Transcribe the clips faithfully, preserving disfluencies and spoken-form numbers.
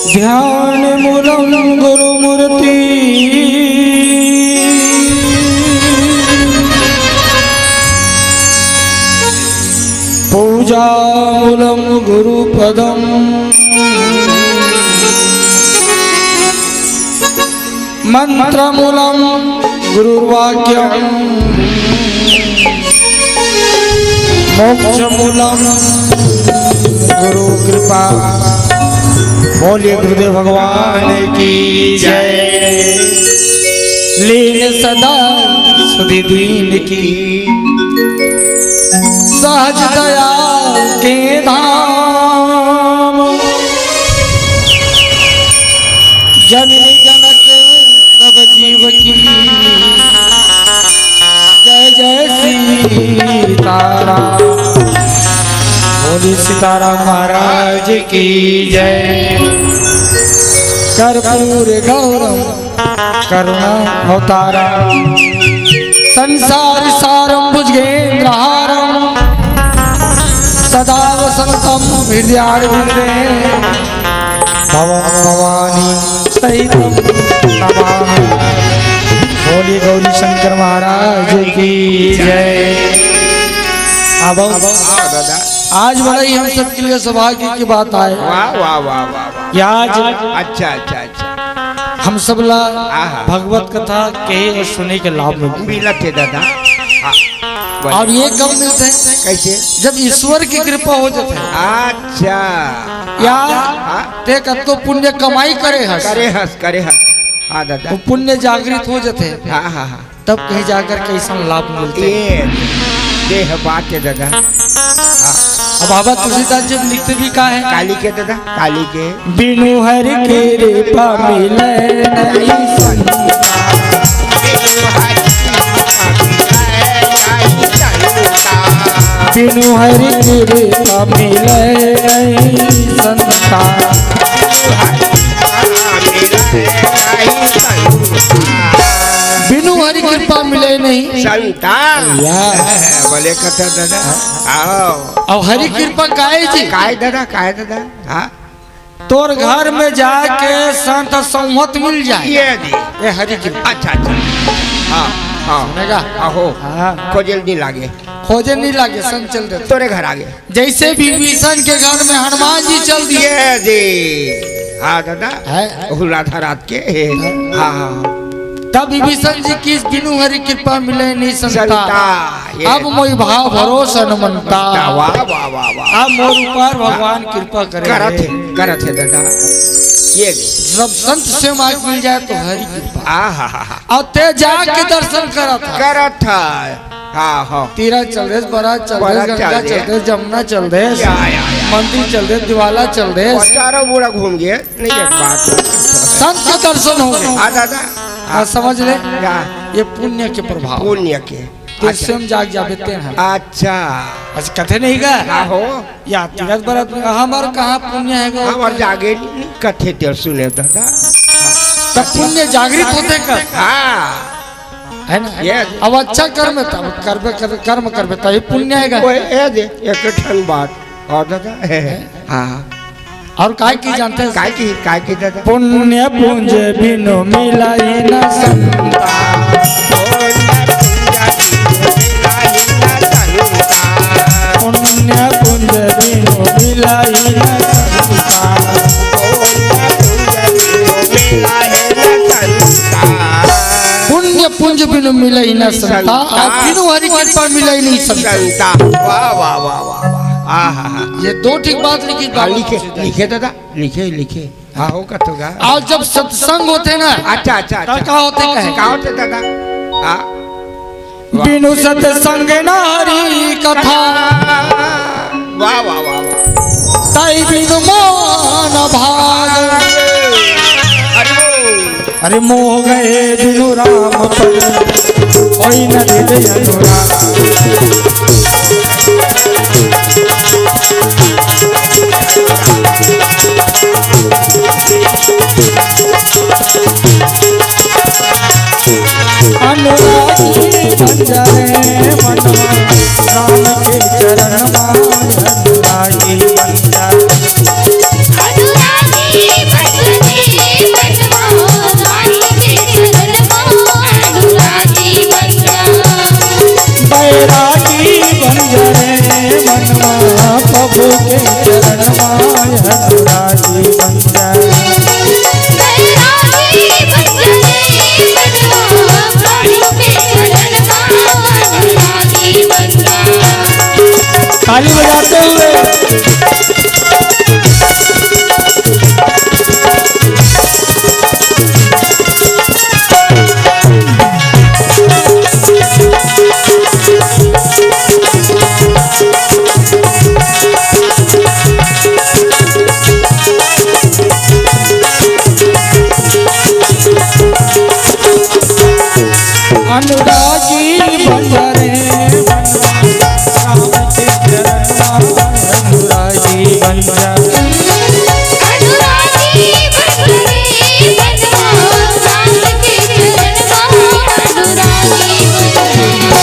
ध्यान मूलं गुरुमूर्ति, पूजा मूलं गुरुपदम, मंत्र मूलं गुरुर्वाक्यम, मोक्ष मूलम गुरु कृपा। बोलिए गुरुदेव भगवान की जय। लीन सदा सुधि दीन की, सहज दया के धाम, जननी जनक सब जीव की जय जय सीताराम। बोली सीताराम महाराज की जय। कर्पूर गौरम करुणा अवतारम, संसार सारम भुजगेंद्र हारम, सदा वसंतम हृदयारविंदे, भवम भवानी सहितम नमामि। बोलिए गौरी शंकर महाराज की जय। अब हाँ दादा। आज बड़ा ही हम सबके लिए सौभाग्य की बात आए वाह वाह वाह वाह वाह। कि आज अच्छा अच्छा अच्छा। हम सब ला आहा। भगवत कथा कहे और सुने के लाभ मिलते हैं। मिलत हे दादा। हाँ। बोले। और ये कब मिलते हैं? कैसे? जब ईश्वर की कृपा हो जाते हैं। अच्छा। या हाँ। ते कतको पुण्य कमाई करे हस। करे हस, करे हस। हाँ दादा। वो पुण्य जागृत हो जाते हैं। हाँ हाँ हाँ। तब कहीं जाकर के ऐसा लाभ मिलते हैं। ये देह बात है दादा। हाँ। अब बाबा तुलसीदास जी लिखते भी का है? काली के दादा, काली के। बिनु हरि कृपा मिले नहीं संता। बिनु हरि कृपा मिले नहीं संता। बिनु हरि कृपा मिले नहीं संता। या। बोले कथा दादा। आओ। अब हरि कृपा काय जी? काय दादा, काय दादा? हाँ। तोर घर में जाके संत संवत मिल जाए। ये जी। ये हरि कृपा। अच्छा, अच्छा। हाँ, हाँ। सुनेगा? आहो। हाँ। खोजे नहीं लागे। खोजे नहीं लागे, संत चल देते। तोरे घर आगे। जैसे विभीषण के घर में हनुमान जी चल दिए। ये जी। हाँ दादा। है। ओहू राधा रात के। हाँ, हाँ, हाँ। तब विभीषण जी की बिनु हरि कृपा मिले नहीं संता। संता, ये। अब मोहि भाव भरोसा न मनता। वाह, वाह, वाह, वाह। अब मोर ऊपर भगवान कृपा करे। करत हे, करत हे दादा। ये ले। जब संत से मार्ग मिल जाए तो हरि कृपा। आहा, हा, हा। और ते जाके दर्शन करत हे। करत हे। हाँ, हाँ। तीरथ चल देस, बरत चल देस, बरत गंगा चल देस। चल देस, जमुना चल देस, या, या, या। मंदिर चल देस, दिवाला चल देस। और चारों मुड़ा घूम गए। नहीं, एक बात। संत के दर्शन हो गए। हाँ, दादा। हाँ, समझ ले। क्या? ये पुण्य के प्रभाव। पुण्य के। तो अच्छा। स्वयं जाग जाबे तेन ह। अच्छा। अच्छा, कथे नहीं का? का हो? या तीरथ बरत में हमार कहाँ पुण्य है गो? हमार जागे नहीं, नहीं कथे तेर सुने दादा। तब पुण्य जागृत होते का? हाँ। है ना? ये अब अच्छा कर्म तब करबे कर, कर्म करबे तभी पुण्य आएगा। ओए, ए दे, एक ठन बात। और दादा, हे, हे, हाँ। और काय की जानते हैं? काय की, काय की दादा? पुण्य पुंज बिनु मिलइ न संता। पुण्य पुंज बिनु मिलइ न संता। पुण्य पुंज बिनु मिलइ न संता, संता। और बिनु हरि कृपा मिलइ नहीं संता। संता। वाह, वाह, वाह, वाह, वाह। आहा, हा। ये दो ठीक बात लिखी, हाँ, बाबा लिखे, तुलसीदास। लिखे दादा, लिखे, लिखे। हाँ, हो कथो गा। और जब सत्संग होते ना, अच्छा, अच्छा, तब अच्छा। का होते कहे? का होते दादा? हाँ। वाह। बिनु सत्संग न हरि कथा। वाह, वाह, वाह, वाह। तइ बिनु मन भाग। अरे वो। अरे मोह गए बिनु राम पद, होई न हृदय अनुराग। अनुरागी बन जा रे मनवा, राम के चरण मा अनुरागी बन जा। अनुरागी बन ताली बजाते हुए। अनुरागी बन जा रे मनवा, राम के चरणवा में अनुरागी बन जा। अनुरागी बन जा रे मनवा, राम के चरणवा में अनुरागी बन जा।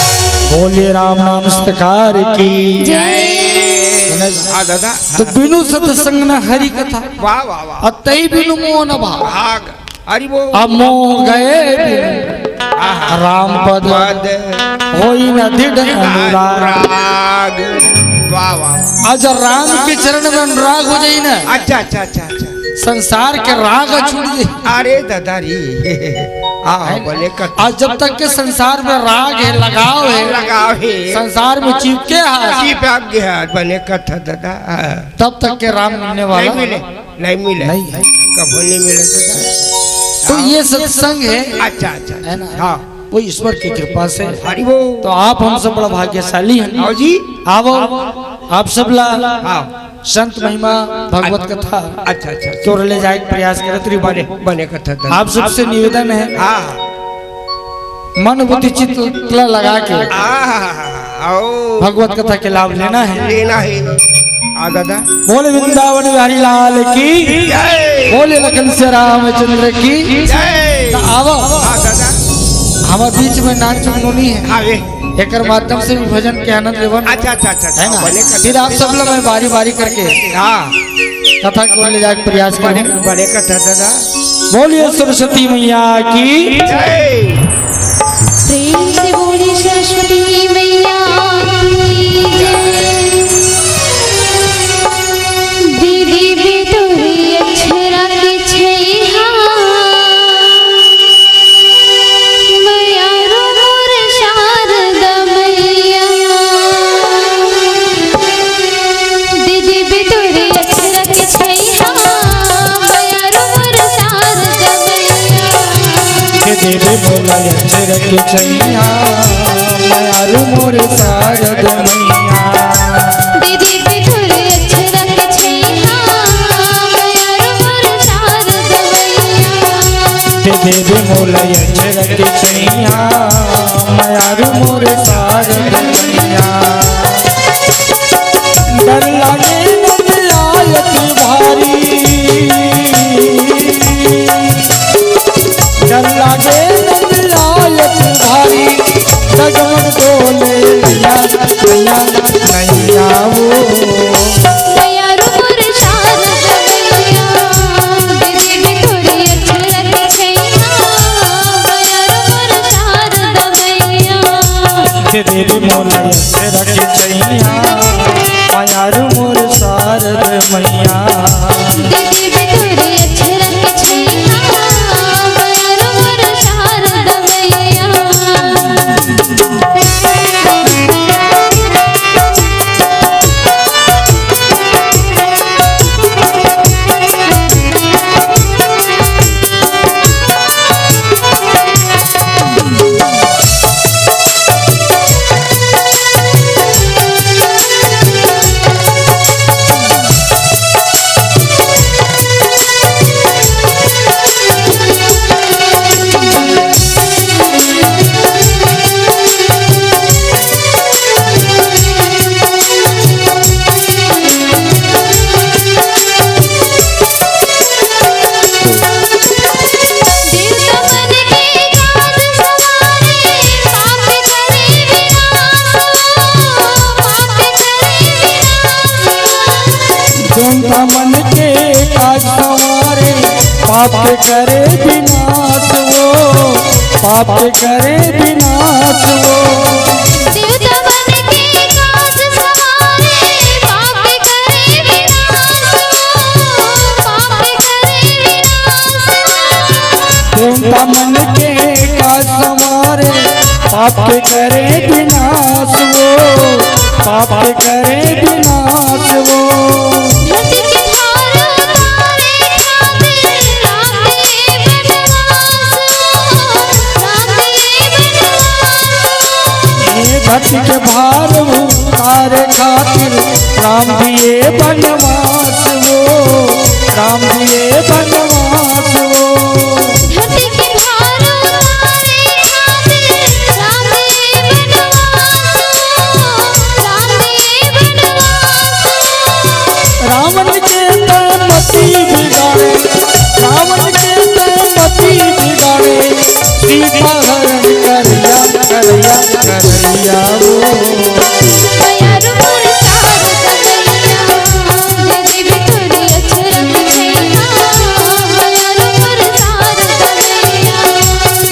बोलिए राम नाम सरकार की जय। हाँ दादा। त बिनु सतसंग न हरि कथा। वाह, वाह, वाह। अउ तई बिनु मोह न भाग। भाग। हरि बोल। अब मोह गए बिनु आहा। राम पद पद। होई न दृढ़ अनुराग। अनुराग। वाह, वाह, वाह। अउ जब राम के चरण में अनुराग हो जाई ना, अच्छा, अच्छा, अच्छा, अच्छा। संसार के राग छूट जाई। अरे दादा रे। हाँ, हाँ, है ना? बने कथा। अउ जब तक के संसार में राग है, लगाव है, लगाव है। संसार में चिपके हाथ। चिपक गया, बने कथा दादा। तब तक के राम मिलने वाला नहीं मिले। नहीं मिले। नहीं है। कभू नहीं मिले दादा। तो ये सत्संग है, अच्छा, अच्छा, है ना? हाँ। वो ईश्वर की कृपा से। हरि बोल। तो आप हमसे बड़ा भाग्यशाली हैं। आओ जी। आवो, आप सब ला हाँ। संत महिमा, भगवत कथा अच्छा, अच्छा, अच्छा। तोर ले जाए के प्रयास करत रही। बने, बने कथा दादा। आप सबसे निवेदन है, हाँ। मन बुद्धि चित्त ला लगा के आहा, आओ। भगवत कथा के लाभ लेना है। लेना है। आ दादा। बोले वृंदावन बिहारी लाल की। जय। बोले लखन सिया रामचंद्र की। जय। त आवो। आ दादा। हमर बीच में नानचुन नोनी है। हाँ, वे। एकर माध्यम से भी भजन के आनंद लेवन। अच्छा, अच्छा, अच्छा, अच्छा। है ना? बने कथा। फिर आप सब लोग मैं बारी बारी करके हाँ। कथा को ले जाके प्रयास बने, करें। बने कथा दादा। बोलिए सरस्वती मैया की जय। प्रेम से बोली सरस्वती मैया की जय। दीदी भी तोरी अक्षरा के छैया, मयारू मोर शारदा मैया। दीदी भी तोरी अक्षरा के छैया, मयारू मोर शारदा मैया। दीदी भी मोला अक्षरा के छैया, मयारू मोर शारदा मैया। दीदी भी तोरी अक्षरा के छैया, मयारू मोर शारदा मैया। दीदी भी मोला अक्षरा के छैया, मयारू मोर शारदा मैया। डर लागे नंद लायक भारी, डर लागे नंद लायक भारी, डगमग डोले नैया, नैया, नैया वो। मयारू मोर शारदा मैया, दीदी भी तोरी अक्षरा के छैया, मयारू मोर शारदा मैया। दीदी भी मोला अक्षरा के छैया, मयारू मोर शारदा मैया। दीदी भी तोरी अक्षरा के छैया, मयारू मोर शारदा मैया। देवता मन के काज संवारे, पाप करे विनाश वो, पाप करे विनाश वो। देवता मन के काज संवारे, पाप करे विनाश वो, पाप करे विनाश वो। देवता मन के काज संवारे, पाप करे विनाश वो, पाप करे बनवास वो। धरती के भार उतारे आवे रामे बनवास वो, रामे बनवास वो। रावण के तन मति बिगाड़े, रावण के तन मति बिगाड़े, सीता हरण करैया, करैया, करैया वो। प्यार मोर शारदा मैया, दे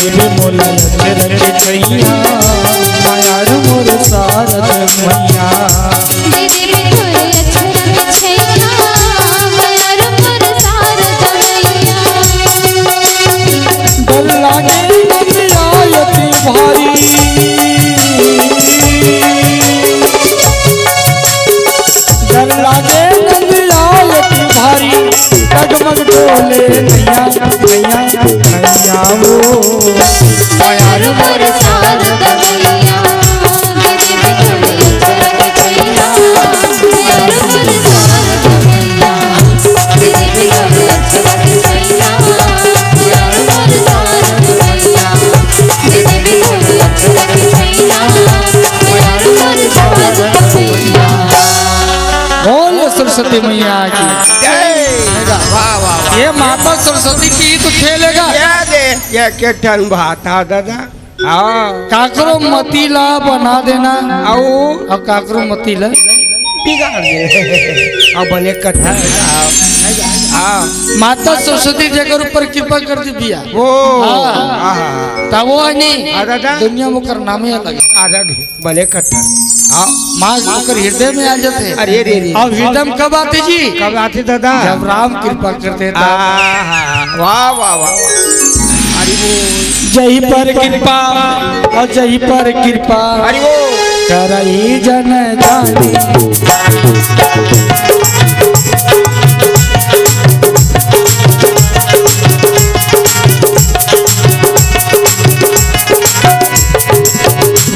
देबे तोरे अचरक छैया। प्यार मोर शारदा मैया, दे देबे मोर अचरक छैया। प्यार मोर शारदा मैया, दे देबे तोरे अचरक छैया। प्यार मोर शारदा मैया। डर लागे नंदिया अति भारी, डर लागे नंदिया अति भारी, डगमग डोले नैया, नैया, नैया वो। प्यार मोर शारदा मैया, दे देबे तोरे अचरक छैया। प्यार मोर शारदा मैया, बोल सरस्वती मैया की। जय। वाह, वाह, वाह। ये माता सरस्वती की तो खेलेगा। क्या दे? ये के ठन भात हा दादा? हाँ। काकरो मती ला बना देना। अउ? अउ काकरो मती ला बिगाड़ दे। अब बने कथा। हाँ। माता सरस्वती जेकर ऊपर कृपा कर दी भैया। ओ। हाँ। हाँ। तब वो नहीं। हाँ, दादा। दुनिया में ओकर नामे अलग है। अलग है। बने कथा। हाँ, माँ ओकर हृदय में आ जाते हैं। अरे रे रे। अब हृदय में कब आते जी? कब आते दादा? जब राम कृपा करते हैं तब। आहा, वाह, वाह, वाह, वाह। हरि बोल। जही पर कृपा, अउ जही पर कृपा। हरि बोल। करई जन जानी।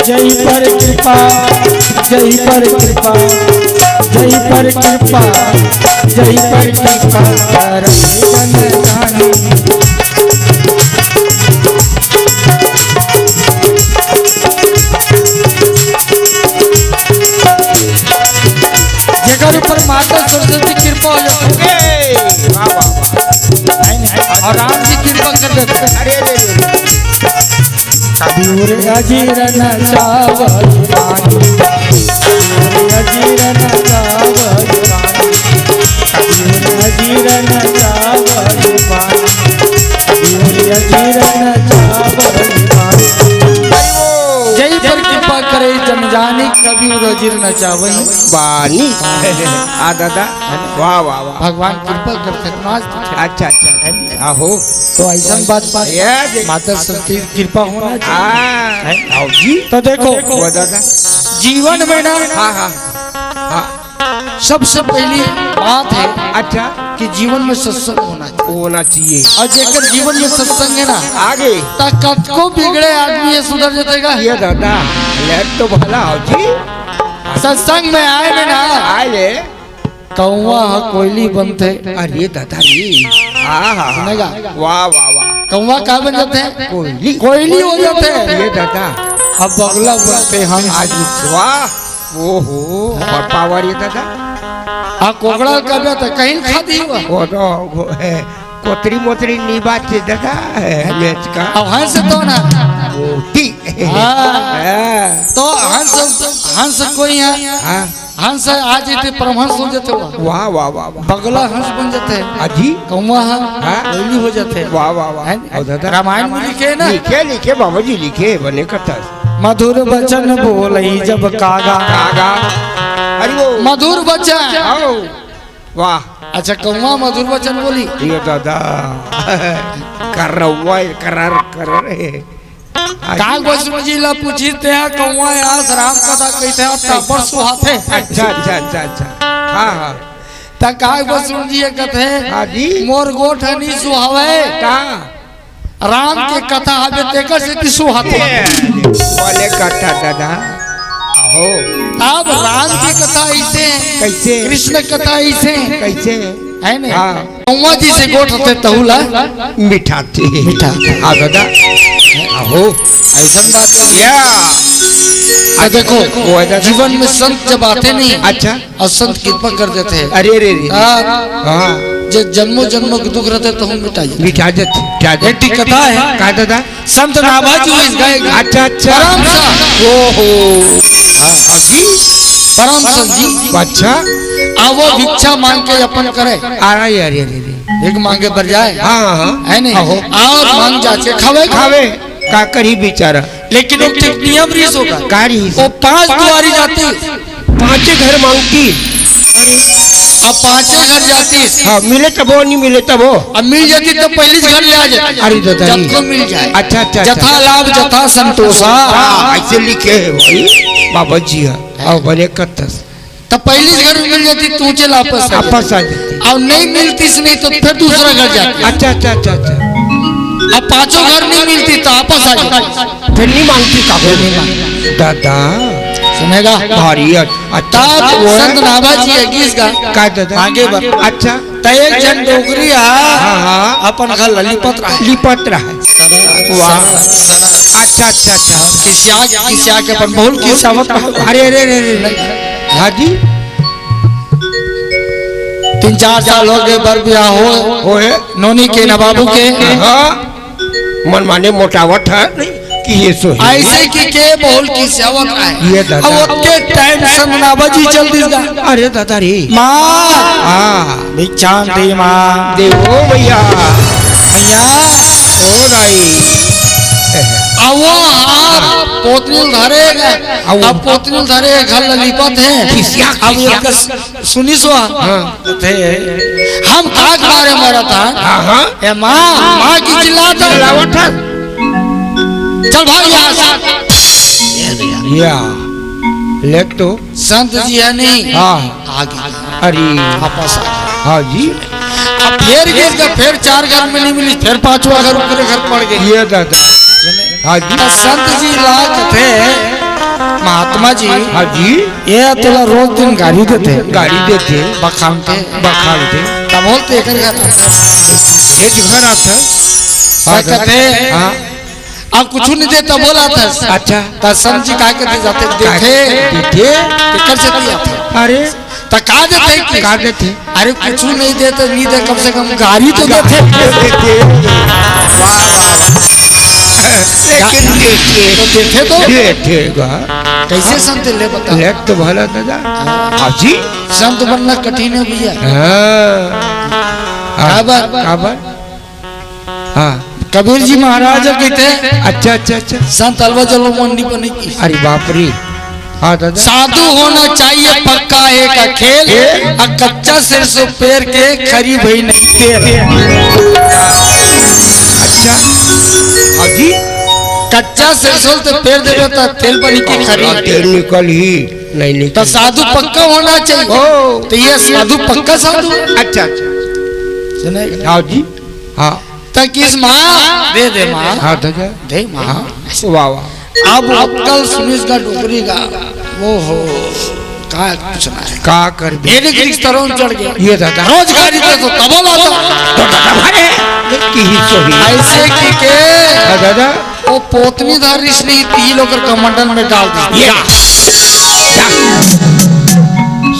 जही पर कृपा, जही पर कृपा, जही पर कृपा, जही पर कृपा करई जन जानी। जेकर ऊपर माता सरस्वती कृपा हो जाए। ए, वाह, वाह, वाह। अउ राम जी कृपा कर देते। अरे, अरे, अरे, अरे। कबीर अजीर न चावल पानी, कबीर अजीर न चावल पानी, कबीर अजीर न चावल पानी, कबीर अजीर न चावल पानी। जही पर कृपा करई जन जानी, कबीर अजीर न चावल पानी। आ दादा, वाह, वाह, वाह। भगवान कृपा करथे, नाच दिखे। अच्छा, अच्छा, अच्छा। आहो। तो ऐसन बात, बात ये देख। माता सरस्वती कृपा होना चाहिए। हाँ। है? आओ जी। तो देखो, वो दादा। जीवन में ना हाँ, हाँ। हाँ। सबसे पहली बात है अच्छा। कि जीवन में सत्संग होना चाहिए। होना चाहिए। अउ जेकर जीवन में सत्संग है ना, आगे। त कतको बिगड़े आदमी ये सुधर जातेगा। ये दादा, ले तो भला हो जी। सत्संग में आए में ना, आए ले। कौवा ह कोयली बनथे। अरे दादा रे। हाँ, हाँ, हाँ। सुनेगा? वाह, वाह, वाह। कौवा का बन जाथे? कोयली। कोयली हो जाथे। ये दादा। अब बगला बनथे हंस। आज वाह। ओहो, बड़ पावर ये दादा। आ कोगड़ा का बे त कहीं खा दी हुआ। वो तो, वो है, कोतरी मोतरी नी बात से दादा, है, मैच का। अब हंस तो ना। मोती। हाँ। हाँ। तो हंस, हंस कोई है। हाँ। हंस आज इतने परमहंस हो जाते हुआ। वाह, वाह, वाह, वाह। बगला हंस बन जाते हैं। अजी। कौवा ह हाँ। कोयली हो जाते हैं। वाह, वाह, वाह। है? अउ दादा। रामायण में लिखे ना? लिखे, लिखे बाबा जी, लिखे, बने कथा। मधुर वचन बोलई जब कागा। कागा। हरि बोल। मधुर वचन। आओ। वाह। अच्छा, कौवा मधुर वचन बोली? ये दादा। कर रहा है, करार, कर रहे। काग बसुन जी ला पूछी ते हा, कौवा आस राम कथा कहिथे हा, तापर सुहाथे। अच्छा, अच्छा, अच्छा, अच्छा। हाँ, हाँ। त काग बसुन जी ये कथे, हाँ जी। मोर गोठ ह नी सुहावे। का? राम के कथा हवे तेकर सेती सुहाथे। ये, बोले कथा दादा। आहो। अब राम के कथा ऐसे, कैसे? कृष्ण कथा ऐसे। कैसे? है नहीं? हाँ। पौवा जी से गोठ होते तहू ला मिठाथे। मिठाथे। हाँ दादा। अहो। ऐसन बात है। या। तो देखो, वो है दादा। जीवन में संत जब आते नहीं, अच्छा। और संत कृपा कर देते हैं। अरे, अरे, अरे। हाँ। हाँ। जे जन्मों जन्मों के दुख रहते तो हम मिटा जाते। मिटा जाते, मिटा जाते। एक ठे कथा है। का दादा? संत नाभाजी इस गाय का। अच्छा, अच्छा। परम संत। ओहो। हाँ, हाँ जी। परम संत जी। अच्छा। आ वो भिक्षा मांग के अपन करे। अरे, अरे, अरे, अरे। एक मांगे बर जाए। हाँ, हाँ, हाँ। है नहीं? आहो। और मांग जाके खावे। खावे। का करी बेचारा? लेकिन वो एक नियम रहीस होगा। का रहीस? वो पांच दुआरी जाती। पांचे घर मांगती। अरे। अब पांचे घर जाती। हाँ, मिले तब हो, नहीं मिले तब हो। अब मिल जाती तो पहली घर ले आ जाती। अरे दादा रे। जब को मिल जाए। अच्छा, अच्छा, अच्छा। जथा लाभ जथा संतोषा। हाँ, ऐसे लिखे है भाई, बाबा जी है। और बने कत्तस। तब पहली घर में मिल जाती, तू चल आपस आ वापस जाती। आ जाती। और नहीं मिलती से नहीं तो फिर दूसरा घर जाती। अच्छा, अच्छा, अच्छा, अच्छा। अब पांचों घर नहीं मिलती तो आपस आ जाती। फिर नहीं मांगती का हो? फिर नहीं मांगती। दादा। सुनेगा? भारी अ-, अच्छा। तब वो है। संत नाभाजी है किस का? का दादा? आगे बढ़। अच्छा। त एक झन डोकरी हा, हाँ, हाँ। अपन घर ल लिपत रहा। लिपत रहा। वाह। अच्छा, अच्छा, अच्छा। किसिया, किसिया के अपन बहुत किसियावत रहा। अरे, अरे, अरे, अरे, अरे। हाँ जी। तीन चार साल हो गए बर बियाह हो। होए। नोनी के न बाबू के। हाँ। मन माने मोटावत है नहीं कि ये सो है। ऐसे कि के बोल किसियावत रहा है। ये दादा। अब ओतके टाइम संत नाभाजी चल दिस गा। अरे दादा रे। माँ। हाँ। भिक्षाम दे माँ। दे ओ भैया। भैया। ओ दाई। अब वो आप पोतनी धरे गा। अब वो अब पोतनी धरे घर ल लिपत है। खिसिया, अब खिसिया। एक सुनिस वा। हाँ। थे, हम का के मारे मरत हन? हाँ, हाँ। ए माँ, माँ की चिल्लात हन। चिल्लावत हन। चल भाग यहाँ से। या, ले तो। संत जी है नहीं। हाँ। आगे। अरे। वापस आ गए। हाँ जी। अब फिर गिस गा, फिर चार घर में नहीं मिली, फिर पांचवा घर ओकरे घर पड़ गए। ये दादा। हाँ जी। त संत जी ला कथे, महात्मा जी, हाँ जी। ये तोला रोज दिन गारी देथे। गारी देथे। बखानथे। बखानथे। त बोलथे एकर घर। ये जो घर आता। त हाँ, कथे, हाँ। अब कुछु नहीं देता बोला था। अच्छा। त संत जी का कथे जाथे, का देथे। देथे। एकर से दिया था। अरे। त का देथे कि? का देथे? अरे कुछु नहीं देथे, नहीं दे, कम से कम गारी तो देथे। देथे। वाह, वाह। लेकिन देथे। तो देथे तो? देथे गा। कैसे संत ले बता? ले तो भला दादा। हाँ जी। संत बनना कठिन है भैया। हाँ। हाँ। काबर? काबर? हाँ। कबीर जी महाराज कथे, अच्छा, अच्छा, अच्छा। संत अलवा जलवा मंडी बने की। अरे बाप रे। हाँ दादा। साधु होना चाहिए पक्का एक अखेल, ए? आ कच्चा सिर से पेर के खरी भई नहीं तेल। अच्छा। हाँ जी। कच्चा सिर से तो पेर देवे तो तेल बनी की खरी। हाँ, तेल निकल ही नहीं, निकल। तो साधु पक्का होना चाहिए। ओ। तो ये साधु पक्का साधु। अच्छा, अच्छा। सुने? हाँ जी। हाँ। त किस माँ? दे दे माँ। हाँ, दे दे। दे माँ। हाँ। वाह, वाह। अब अक्कल सुनिस गा डोकरी गा। ओहो, का पूछना है? का कर दे? मेरे के रिश्तेदारों चढ़ गए। ये दादा। रोजगारी दे तो तबो लाता। तो दादा भरे। की ही सही। ऐसे की के? हाँ, दादा। वो पोतनी धारिस नहीं, तीन लोग कमंडल में डाल दी। ये।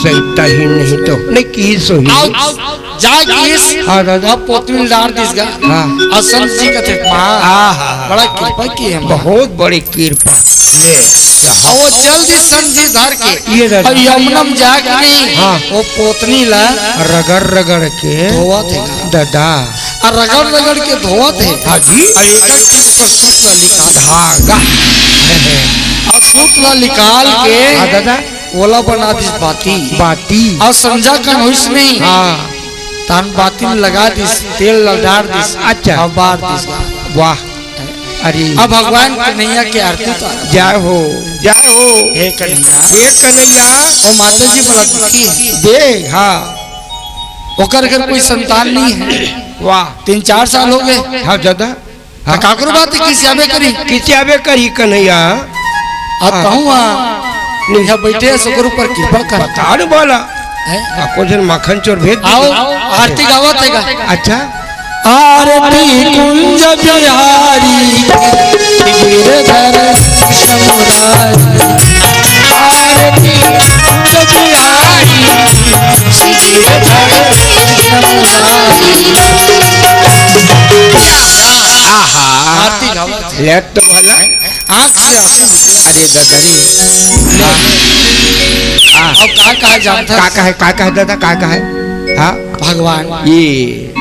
सही तही नहीं तो। नहीं की ही सही। अब जाय किस? हाँ, दादा। अब पोतनी डार दिस गा। हाँ। अउ संत जी कथे, "माँ, आहा। बड़ा कृपा की है, माँ।" बहुत बड़ी कृपा। अउ वो चल दिस संत जी धर के। ये दादा। अउ यमुना में जाके नहीं, हाँ। वो पोतनी ला रगड़ रगड़ के धोवत हे गा। दादा। अउ रगड़ रगड़ के धोवत हे। हाँ जी। अउ एकर सिर पर सूत ला निकाल। धागा। अउ सूत ला निकाल के हाँ, दादा। ओला बना दिस बाती। बाती। अउ संझा कन होइस नहीं। हाँ। तहन बाती में लगा दिस, तेल ला डार दिस। अच्छा। अउ बार दिस। वाह। अरे। अब भगवान कन्हैया के आरती उतार। जय हो, जय हो। हे कन्हैया। हे कन्हैया। ओ माता जी बड़ा दुखी है। दे, हाँ। ओकर घर कोई संतान नहीं है। वाह। तीन चार साल हो गए। हाँ, दादा। त हाँ। काकरो बात किसियाबे करी। किसियाबे करी कन्हैया। आ हाँ। तहूँ आ, नहीं। यहाँ बैठे हैं, सकर ऊपर कृपा कर। पता न बोला। हैं? आ, कोई झन माखन चोर भेज दे। आओ, आरती गावत हे गा। अच्छा। आरती कुंज बिहारी गिरधर समुरारी। आरती कुंज बिहारी गिरधर समुरारी। आहा। आरती गावत हे। ले तो भला। आँख से आँसू। अरे दादा रे। हाँ। हाँ। अब का कहा जानता का है? कहा है, का कहा है दादा, का कहा है? हाँ? भगवान। ये।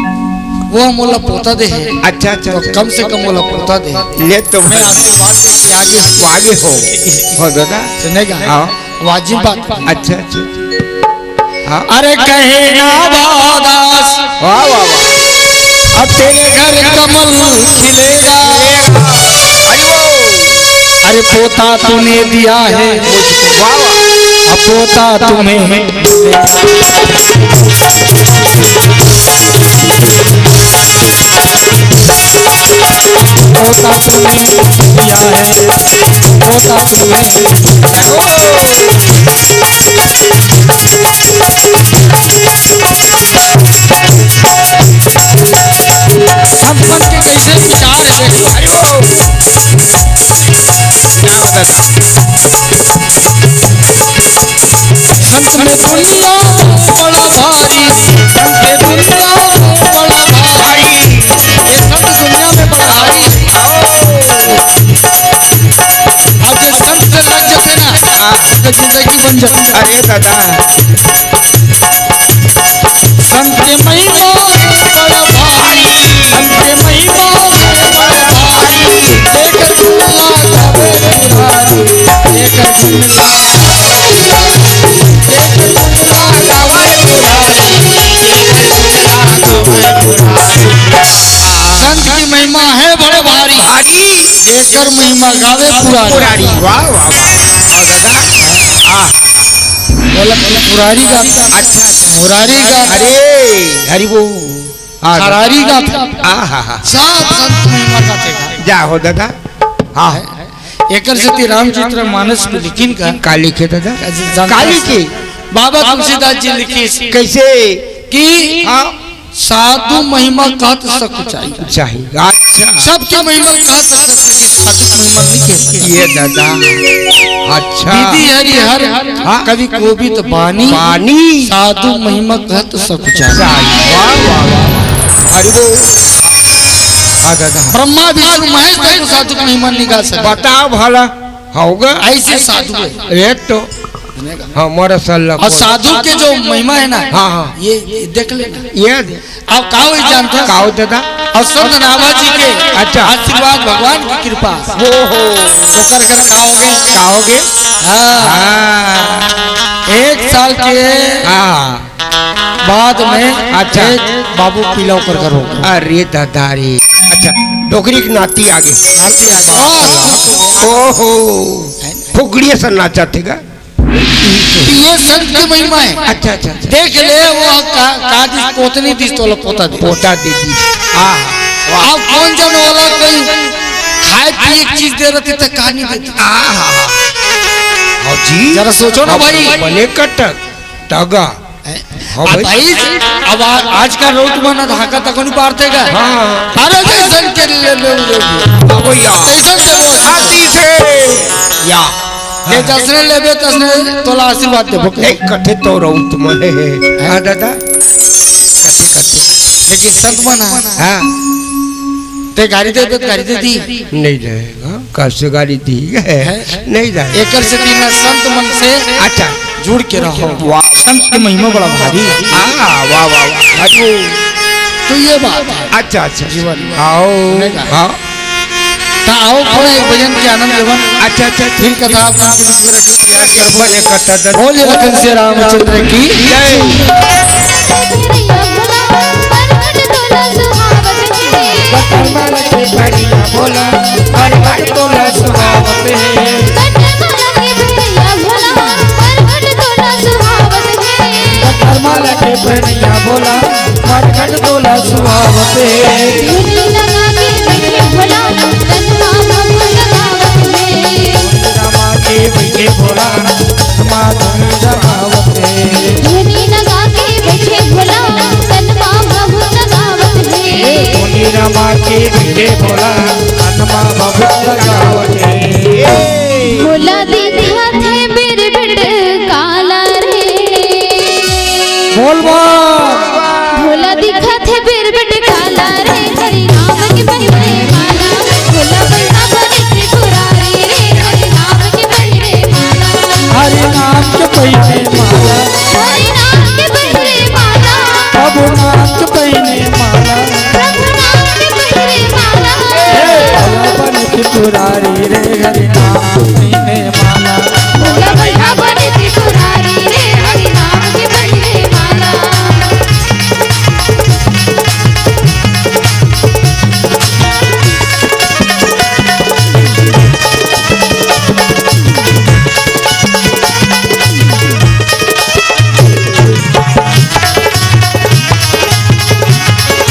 वो मोला पोता दे हे। अच्छा, अच्छा, तो अच्छा। कम से कम मोला पोता दे। ले तो मैं आशीर्वाद दे कि आगे वो आगे हो। हो दादा। सुनेगा? हाँ। वाजिब बात। अच्छा, अच्छा। हाँ। अरे कहे ना भावदास। वाह, वाह, वाह। अब तेरे घर कमल खिलेगा। अरे वो। अरे पोता तूने दिया है मुझको। वाह, वाह। अब पोता तुम्हें मिलेगा। पोता तूने दिया है, पोता तूने। संत मन के कैसे विचार है, देखो। क्या होता है? संत में दुनिया बड़ा भारी, संत में दुनिया बड़ा भारी, ये संत दुनिया में बड़ा भारी। अब संत से लग जाते ना, तो जिंदगी बन जाती। अरे दादा। संत महिमा है बड़ा भारी, संत महिमा है बड़ा भारी, एक दुनिया का बड़ा भारी, एक दुनिया, एक दुनिया का बड़ा भारी। संत की महिमा है बड़े भारी, भारी। जेकर महिमा गावे पुरारी। पुरारी, वाह, वाह, वाह। और दादा, हाँ। बोला कि पुरारी गाता। अच्छा, अच्छा। मुरारी गाता। अरे, हरि बोल। हाँ, दादा। खरारी गाता। हाँ, हाँ, हाँ। सात संत महिमा गाते गा। जा हो दादा। हाँ। एकर सेती रामचरित मानस में लिखिन का। का लिखे दादा? जानता का है? लिखे? बाबा तुलसीदास जी लिखिस। कैसे? कि हाँ। साधु महिमा कहत सकुचाई। चाही। अच्छा। सबके महिमा कहत सकत हे, लेकिन साधु महिमा नहीं कहत। ये दादा। अच्छा। विधि हरि हर हाँ। कवि कोविद बानी। बानी। साधु महिमा कहत सकुचाई। चाही। वाह, वाह, वाह। हरि बोल। हाँ दादा। ब्रह्मा विष्णु महेश तक साधु महिमा नहीं गा सकत। बताओ भला। होगा। ऐसे साधु है। एक तो हमारा सल्ला और कोई। साधु के जो महिमा है ना, हाँ, हाँ। ये, ये देख लेना। ये दे। आप का हो जानता? का हो दादा? और संत नाभा जी के अच्छा। आशीर्वाद, भगवान की कृपा। ओहो। ओकर घर का हो गए? का हो गए? हाँ। हाँ। एक साल के हाँ। बाद में अच्छा। एक बाबू पीला ओकर घर हो गए। अरे दादा रे। अच्छा, डोकरी के नाती आगे। नाती आगे। ओहो। फुगड़िया से नाचा थे का? ये संत के महिमा है। अच्छा, अच्छा, अच्छा। देख ले वो का, का दिस पोतनी दिस तोला पोता दे। पोता दे दी। हाँ। अब कौन जन वाला कोई खाए पिए की चीज दे रहती तो का नहीं देती? हाँ, हाँ, हाँ। हाँ जी। जरा सोचो ना अब भाई। बने कटक, टगा। हैं? हाँ अब भाई। भाई, अब आ, आज का रोट मन धाका तक नहीं पारते का। हाँ। अरे जैसन के ले, ले, ले, ले। हाँ भैया। जैसन के ले। हाँ, ठीक है। या। ये जसने लेबे तसने तोला आशीर्वाद देबो। नहीं, कथे तो रहू तुम है। हैं? हाँ दादा। कथे, कथे। लेकिन संत मन है। हाँ। ते गाड़ी दे दे, गाड़ी दे दी। नहीं जाएगा। कैसे गाड़ी दी है? हैं? नहीं जाएगा। एकर से दिन संत मन से अच्छा। जुड़ के रहो। वाह। संत की महिमा बड़ा भारी। हाँ, वाह, वाह, वाह। हरि ओम। तो ये बात है। अच्छा, अच्छा। जीवन में। आओ। सुनेगा। हाँ। तो आओ, थोड़ा एक भजन के आनंद लेवन। अच्छा, अच्छा, फिर ठीक, कथा ठीक। आपकी मंजूर है, जो क्या क्या बोले, कथा दर- बोले लखन से रामचंद्र की जय। कटहल माला के बढ़िया बोला, परगट तोला सुहावत है। कटहल माला के बढ़िया बोला, परगट तोला सुहावत है। धुनी लगा के बैठे भोला, तन मामा को जगावत है। धुनी लगा के बैठे भोला, माधुरी जगावत है। धुनी लगा माँ की जय बोला।